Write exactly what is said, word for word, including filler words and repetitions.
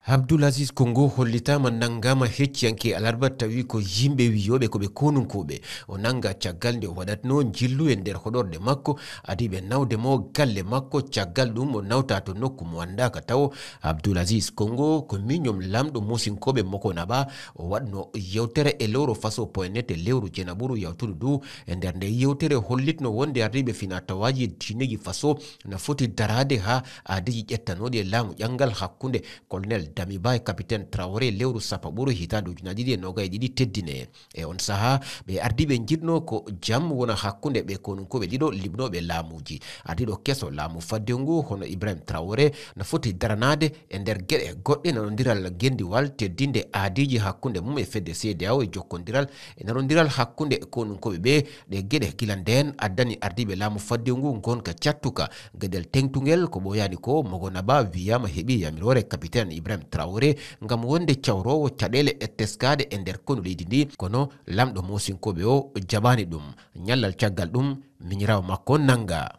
Abdul Aziz Kongo hollitaama, nanngaama hecciyanke alarba, tawi ko yimɓe wiyooɓe ko ɓe konunkooɓe. O nannga caggal nde o waɗatnoo njillu e nder hoɗorde makko, adiiɓe nawde mo galle makko. Caggal ɗum, o nawta to nokku mo anndaaka tawo. Abdul Aziz Kongo ko miñum laamɗo Moosinkoɓe Mokonaba. O waɗno yewtere e lewru Faso point net e lewru jenaɓuru yawtudu ndu. E nder nde yewtere hollitno wonde ardiiɓe fina tawaaji diineeji Faso na foti daraade haa aadiiji ƴettanooɗi e laamu ƴanngal hakkunde Colonel Damiba e Capitaine Traoré lewru sappo ɓuru hitaande ujunaaji ɗiɗi e noogay e ɗiɗi teddine. E on sahaa, ɓe ardiiɓe njiɗno ko jam wona hakkunde ɓe konunkooɓe ɗiɗo liɓnooɓe laamuuji. Ardiiɗo keso laamu fadde ngu, hono Ibrahim Traoré, no foti daranaade e nder geɗe goɗɗe, nanondiral genndiwal, teddinde aadiiji hakkunde mum e fedde C E D E A O e jokkondiral e nanondiral hakkunde konunkooɓe ɓe. Ɗe geɗe gila ndeen addani ardiiɓe laamu fadde ngu ngonka cattuka. Geɗel teŋtungel ko ɓooyaani ko, Mogonaba wiyaama heɓi yamiroore Capitaine Ibrahim Traoré ngam wonde cawroowo caɗeele e teskaade e nder konu leydi ndi, kono laamɗo Moosinkoɓe o jaɓaani ɗum. Ñallal caggal ɗum, miñiraawo makko nannga.